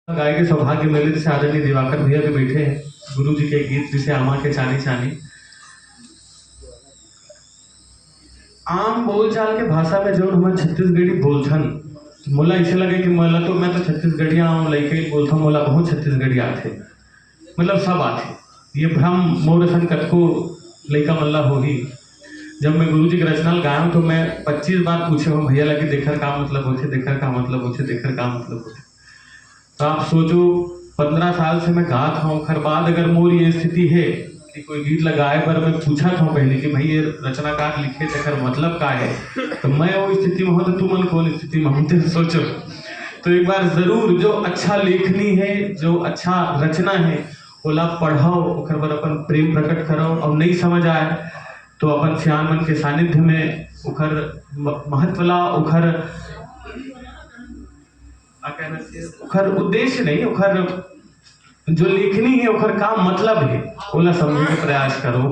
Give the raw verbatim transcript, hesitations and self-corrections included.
गाय के सौभाग्य मिले, जैसे आदरणीय दिवाकर भैया भी बैठे हैं, गुरु जी के गीत जैसे आमा के चानी चानी। आम बोलचाल के भाषा में जो हम छत्तीसगढ़ी बोलथन, मोला ऐसे लगे कि मोला तो, मैं तो छत्तीसगढ़िया हूँ, लइके बोलथन, मोला बहुत छत्तीसगढ़ी आथे, मतलब सब आथे। ये भ्रम मोर असन कतको लइका मन ला होही। जब मैं गुरु जी के रचना ल गायेंव तो मैं पच्चीस बार पूछे हूँ भैया लगे, देकर का मतलब होथे, देकर का मतलब होथे, देकर का मतलब होथे। तो आप सोचो, पंद्रह साल से मैं गात हूँ, ओकर बाद अगर मोर ये स्थिति है कि कोई गीत लगाए पर मैं पूछत हूँ पहले कि भाई ये रचनाकार लिखे तेकर मतलब का है, तो मैं वो स्थिति में हूँ तो तुमन कौन स्थिति में हूँ, तेन सोचो। तो एक बार जरूर जो अच्छा लेखनी है, जो अच्छा रचना है, ओला पढ़ो, ओकर बर अपन प्रेम प्रकट करो, और नहीं समझ आए तो अपन सियान मन के सानिध्य में ओकर म-, महत्व ला, ओकर का कहना चाहिए, ओकर उद्देश्य नहीं, ओकर जो लेखनी है, ओकर का मतलब है, ओला समझे के प्रयास करो।